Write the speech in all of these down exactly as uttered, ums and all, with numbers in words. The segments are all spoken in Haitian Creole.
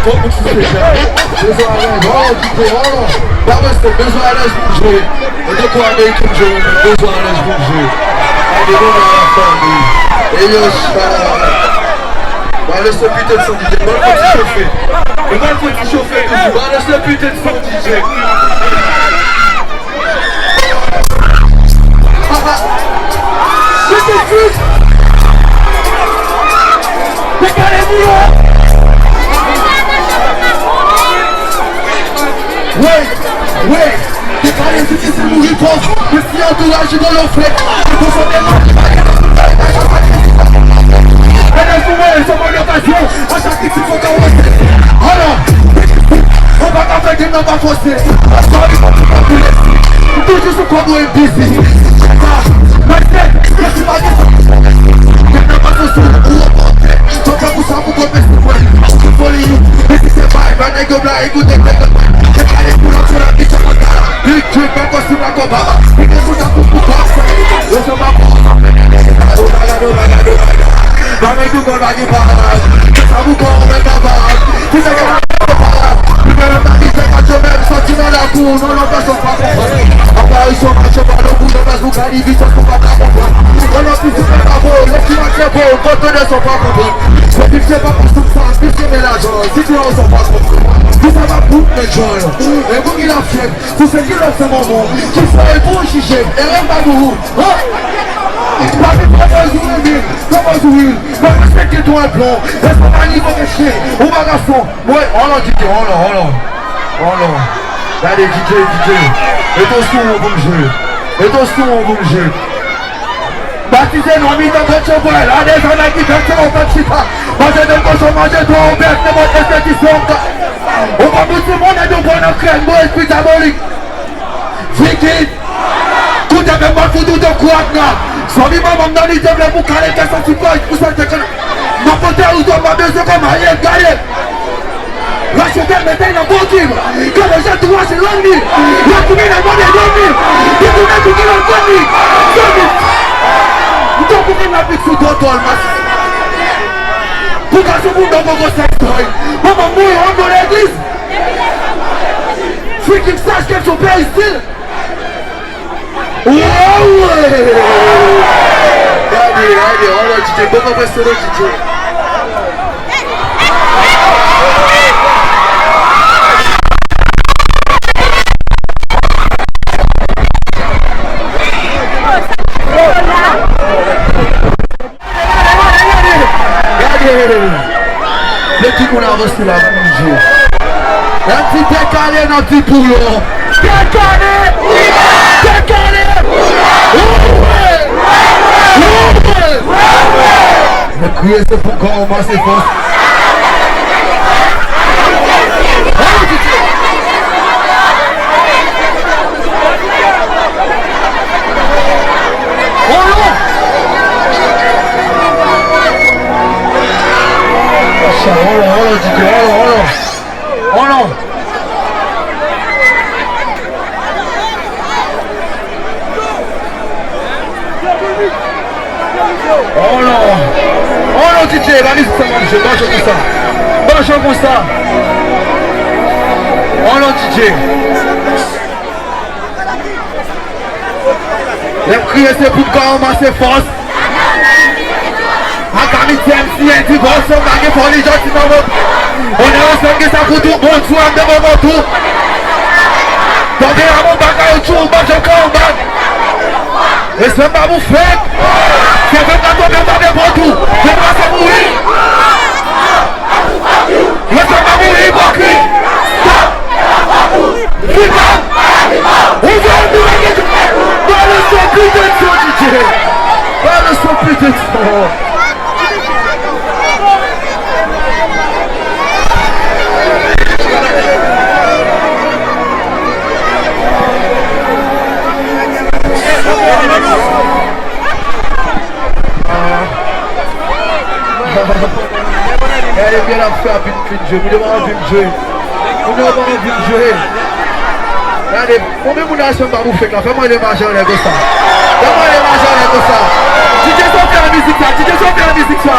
Fòk nou ti se fè. Bezwen alèz, oh, DJ, oh. Ba mwen se bezwen alèz pou jwe. E de kwa American jwe, men bezwen alèz pou jwe. Gade nou nan la fanmi. E yo, chala. Ba lese piten de son DJ. Ba l fè ti chofe. E ba l fè ti chofe toujou. Ba lese piten de son DJ. Mete fis! Dekale moun yo! Wi, wi! Dekale si se mouri pòv! Mwen si antouraj li bolo fre! Mwen konsantre mwen ki pa gen Mete sou mwen, se bon okazyon. A chak ki ti fò ka wonte. Alò, ou pa ka fè gen nan pa fòse. Sa li fò ti pa koule. M toujou sou kòb ou M V C. Sa, mwen se, mwen si pa gen sa. Gen nan pa fòse, ou wonte. Fò fè pou sa pou kote sou mwen. Foli, e si se bay, ba nèg yo blayi, koute, koute. Gen kale pou lòt sou la, ki se konta. Big drip, pa kò sou la, kò baba. Big drip, pou ta, pou, pou, pou. Yo, se pa bon. Bagay tou kòl pa gen parad. Sa pou kò ou mèt anba. Ki se gen la parad. Li gen lòt bagay se pa yo menm sòti nan lakou. Non, non, pèsòn pa konprann. Aparisyon mache pa nan kou nan baz pou kalivi sòs pou pa ta konprann. Non, non, pis ou fè pa vo. Lè ki mache vo. Kote de son pa konprann. Se pis se pa pou sou sa. Pis se men lajan. Si ti an son pa konprann. Ki sa va pou men jòl. E pou ki la fyèt. Pou se ki lòt se manman. Ki fè e pou jije. E rèv pa pou ou. Papi pa bezwen wi, pa bezwen wi. Mwen respekte tou an plon. Respè pa nivo ke chen. Ou pa gason. Mwen, hold on, DJ, hold on, hold on. Hold on. Gade DJ, DJ. Mete w sou won pou m jwe. Mete w sou won pou m jwe. Batize non mitan kot chanpwèl. A de zanay ki fèt se yon fèt chita. Manje de kochon, manje twa ou bèf, nenpòt enstitisyon. Ou pa pou timoun e nou pran nan krèn, mwen espri dyabolik. Figi. Koute men mwen fout ou de kou ak nan. Zanmi manman m nan li te vle pou kale kè santi pòj pou sa te konn. Mwen pote ou zòm mwen bezwen kòm aye gade. Rache tèl mete nan bon kib. Gade jan tou rache lang li. Yo koumi nan mande zanmi. Li tounen tou ki nan zanmi. Zanmi. M tankou moun apik sou dòtòl mas. Pou gason pou mwen poko sèks boy. Manman m mouri an nan legliz. Figi m saj kèk jou peristil. Waw! Gade, gade, hold on DJ, bon konpresyon DJ. Gade, gade, gade, gade. Gade. Lè ki moun avanse la pou nou jwe. N ap di tèt kale, n ap di pou yo. Tèt kale! Tèt kale! Ouvre! Ouvre! Mwen kriye se pou kòmanse fòs. Hold on! Hold on, hold on, DJ, hold on, hold on. Hold on. Hold on. Hold on, DJ, ba mizik sa, manje, manje konsa. Manje konsa. Hold on, DJ. Lè m kriye se pou m ka ranmase fòs. Ak amitié m siyen divòs, m pa gen foli jodi nan mond. Onè respè m gen sa pou tou moun sou an de moman tou. Tonbe a mon bagay ou tchou, m pa janm ka anba. Respè m pa pou fake. Se fake la tonbe m pa devan tou. Fake la se mouri. Respè pa pou ipokrit. Stop. Viva. Ouvè nou. Balance yon piten de son, DJ. Balance yon piten de son. Gade byen ap fè a vin, vin jwe. Moun yo pa anvi m jwe. Moun yo pa anvi m jwe. Gade, konbyen moun Ayisyen pa pou fake la? Fè mwen leve maji anlè konsa. Fè mwen leve maji anlè konsa. DJ Sophie nan mizik sa. DJ Sophie nan mizik sa.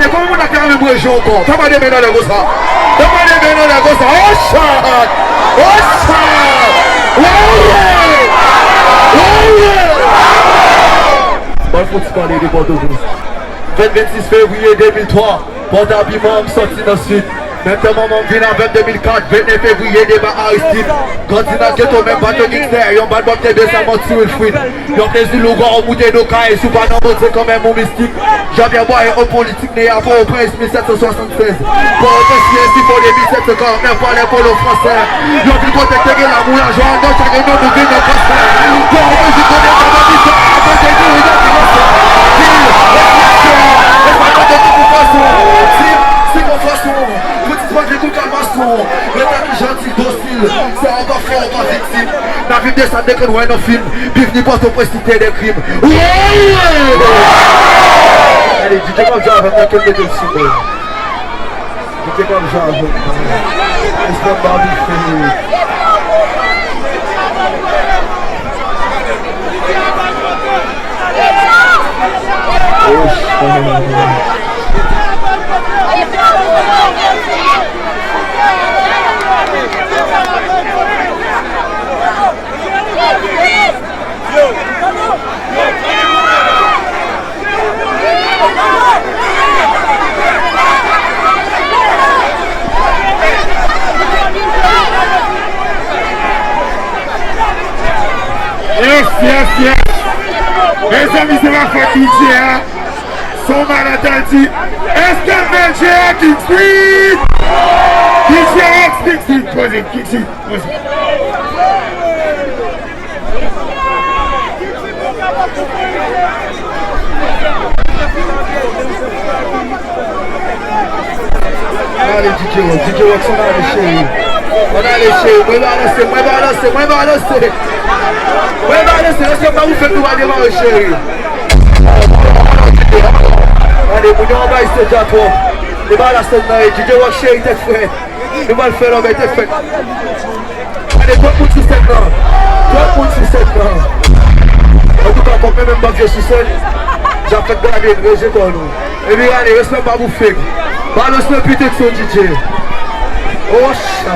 Konbyen moun la ki renmen mwen jwe ankò? Fè mwen de men anlè konsa. Fè mwen de men anlè konsa. Oh shot! Oh shot! Woye! Woye! Ban m fè yon ti pale de Pòtoprens. Vennsis fevriye de mil twa, Pòtapiman, m sòti nan Sid. Menm tan manman m vin avè m de mil kat, vennèf fevriye, deba Aristid. Grandi nan geto, menm pa t yon gangstè, yon bal bòm te de sèlman ti Wilfrid. Yon plezi lougawou moute do kay, si w pa nan Bondye kanmenm ou mistik. Jean-Pierre Boyer, om politik, ne a Pòtoprens, mil sèt san swasannsèz. Pòtoprens, si fò de mil sèt san karannèf, pale polo fransè. Yon vil kote k te gen lanmou, lajwa, anndan chak youn nou vin nan kansè. Pòtoprens, vil kote k ap abite, kote k gen yon yon ki lansè. Vil, rezidansyon, espas kote tout pou fason. Tim, si pou fason, pou ti pòt li kou kalmason. Leta ki janti, dosil, se anba fò, anba viktim. N ap viv de sa n te konn wè nan fim. Byenvni Pòtoprens, site de krim. Woye! Gade, DJ k ap jwe avè m nan, ke l mete l sou mwen. DJ k ap jwe avè m nan. Respè m ba boufe. Yes, yes, yes. Mezanmi, se pa fòt DJ a. Son malentendi. Èske DJ a King Street? DJ a King Street. Poze, King Street. Poze. Ale, DJ Rock, DJ Rock, son ale, cheri. Son ale, cheri. Mwen balanse, mwen balanse, mwen balanse. Mwen balanse, lese pa ou fèk nou pa demare, cheri. Ale, moun yo anba isit deja twòp. E balanse nan, DJ Rock, cheri, tèt frèt. Nou pral fè lòbèy tèt fèt. Gade, twòp moun sou sèn nan. Twòp moun sou sèn nan. Antouka, kòm mwen menm m ap jwe sou sèn, j ap fèk gade, rejte kò nou. Epi gade, respè pa pou Fake. Balans nan pite son DJ. Oh, cha.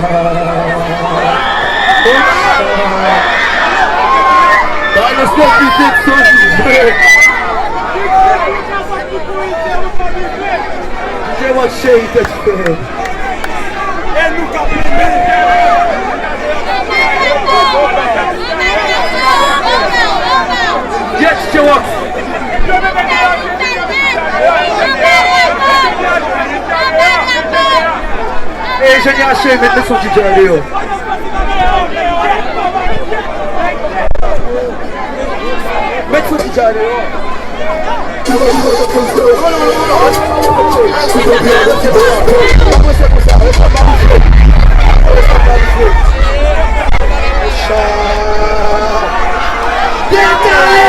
Oh, cha. Balans nan pite son DJ. DJ Rock cheri tèt frè. E nou k ap mennen. Yes, DJ Rock. E enjenyè cheri, met, met son DJ a deyò. Met son DJ a deyò. Dekale!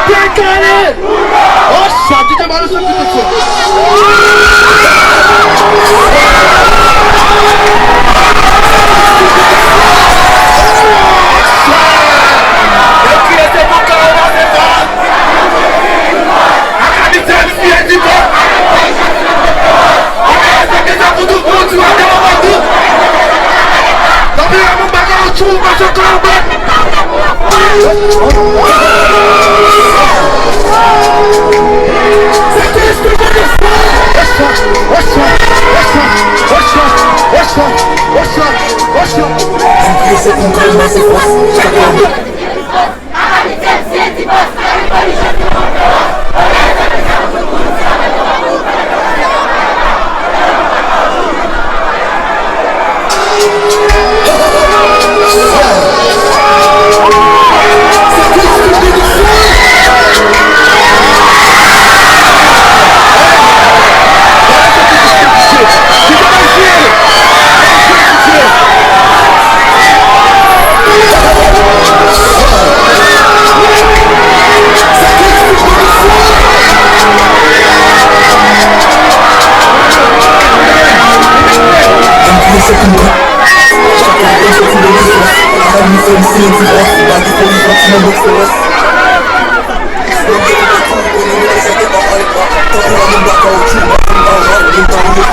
Dekale! Oh, sa, DJ Mario se pito cho.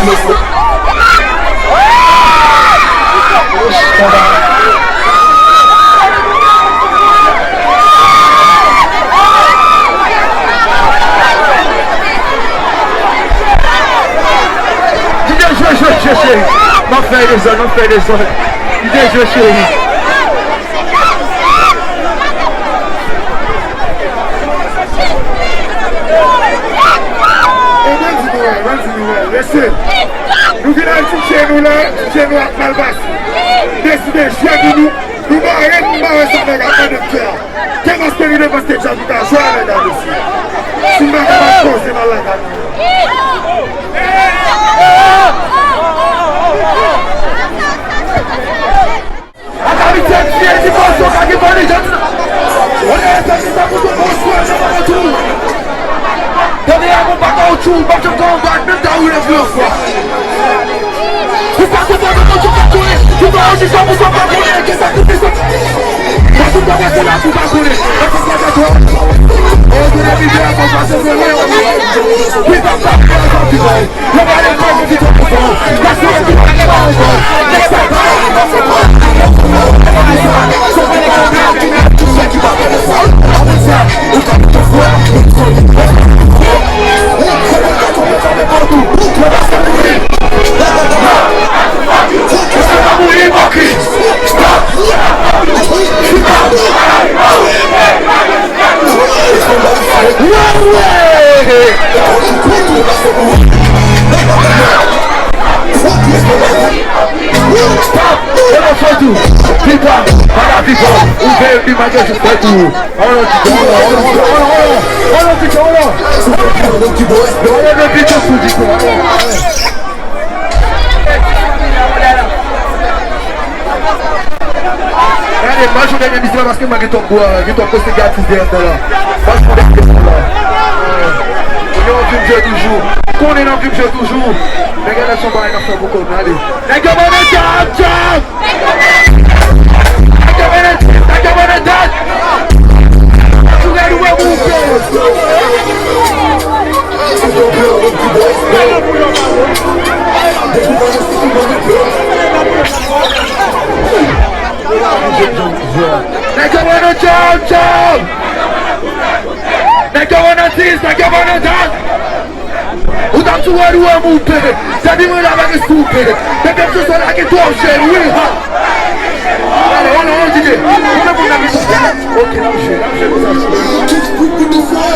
Kite jwe, jwe, jwe, cheri. M ap fè dezòd, m ap fè dezòd. Kite jwe, cheri. E mwen di nou wè, mwen di nou wè, mesye. Nou vin al tchitche nou la, tchitche nou ap mal pase. Deside jwe pou nou, nou bare, nou bare sa nèg ap mande n fè a. Ke masperi de maste djab nou ka jwe avèk la, mesye. Si n pa kapab poze n al lakay nou. Ak abitye, ti, ti, pòsyon, ka gen fò li, jan ti. Olè, fè ki sa pou tout bon swè, jan pa tou. Tande a, bon, pa kawoutchou, pa janm ka anba, menm ta woule vre yon fwa. Ou pa konprann, ou pa konnen, ou pa aji sa pou sa pa konnen, ke sakrifis sa. Sa tout bagay se la pou pa konnen. Sa se sa ka twò. O, de la vidéo, a konn pase vre, wi, wi. Wi, pa, pa, pa, pa, pa, pa. Stop! E mwen fè tou. Pipa, pa la pipa. Ou veye pi malgre tout fè tou. Hold on, hold on, hold on, hold on, hold on, hold on, hold on, hold on. Hold on, hold on, hold on. Gade, m pa jwe dènye mizik la paske mwen gen twòp bwa, gen twòp poste gatis dèyè m nan la. M pa jwe dènye mizik la. Yo, anvi m jwe toujou. Konnen anvi m jwe toujou. Men gade son bagay n ap fè pou kòb, gade. Nèg yo ban nou djab, djab! Nèg yo ban nou djab, nèg yo ban nou djab! Tou gade ou wè pou ou fè. Nèg yo ban nou djab, djab! Nèg yo ban nou dis, nèg yo ban nou dat! Ou t ap sou wòl ou an moupe. Depi mwen la pa gen soupe. Depi m sou sòl la gen twòp jèl, wi, ha. Ale, ale, ale, Didye. Kòman pou n ap jwe? Ok, n ap jwe, n ap jwe konsa. Tout kout kout de fè.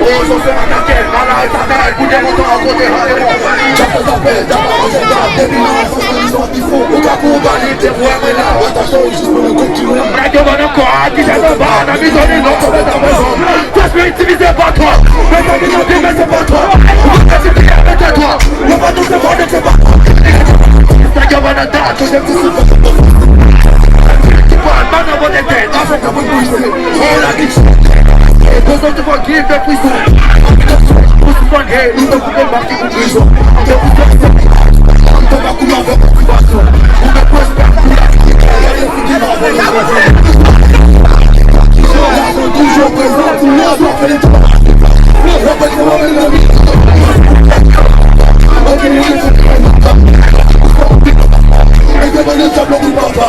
O, Joseph Atakè, ala e Satan, koute lontan, kote Haremon. Djab fè zafè, djab pa manje djab, depi nan anfans nou li sòti fon. Ou ka pou ou pa li, te pou wè mwen la. Atache w jis pou nou kont ki wè. Nèg yo ban nan kò a, ki fè nan ba, nan mizon li non, konbyen sa bezwen. Fòs nou itilize pa twòp. Mezanmi, nou di, men se pa twòp. Ou pa ka di, mete twòp. Nou pa tou se fò, se pa twòp. Nèg yo ban nan dat, touche ti sou. Ki pral, ban nan bote tèt. Afè ka pou nou se. Oh, la ki. Bezwen te fò give de prizon. Pou sispann hate, nou te koupe bak ki pou prizon. Te pou fè se. An te pa kouman fè motivasyon. Pou te pwespè pou la. Gade figi nan vòlè. Toujou prezan pou nou, nou fè li tou. Wè pa kouman men nan mi. Ok, nou te fè. E te ban nou tablo pou papa.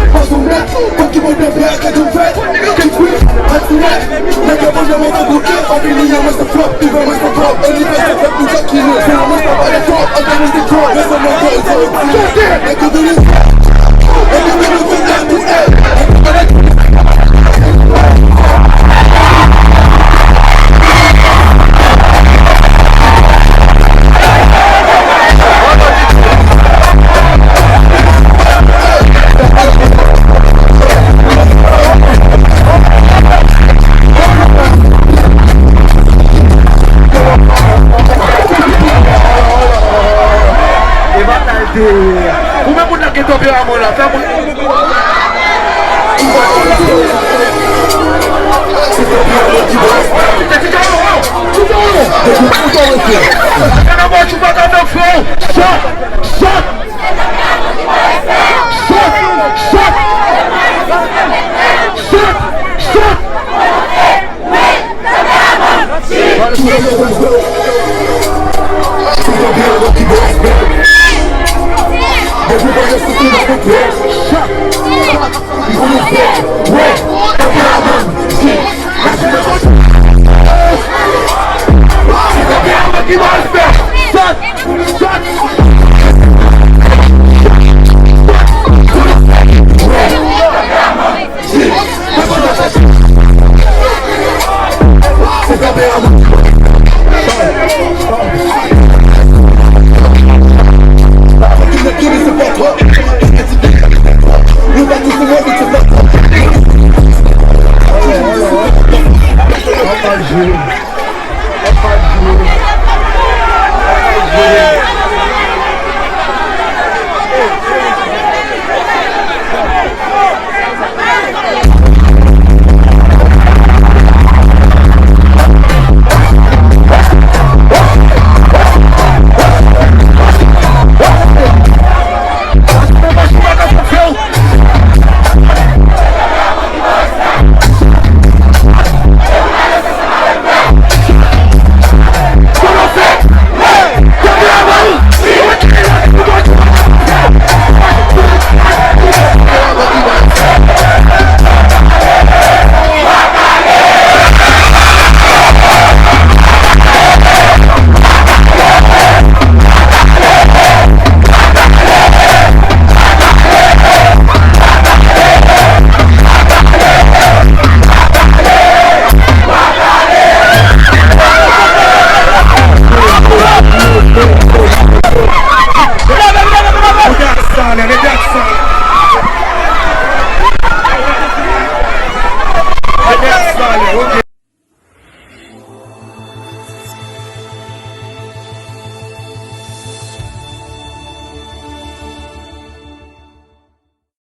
Pas ou mèt, kòm ki bon de fè, ke tou fè. Kèt wi, pa tou mèt. Nèg yo manje mwen ka bouke, anpil li an mwen se flòp, li ban mwen se flòp. E li fè se flòp, nou fè ki nou. Se la mwen sa pa de flòp, anpil li se flòp. Mwen se mwen fè, fè, fè. Nèg yo vini. Nèg yo vini, nou fè tou, ey. E batay de. Ou menm moun nan gen tanperanman la, fè moun. Shot! Shot! Shot! Shot! Shot! Shot!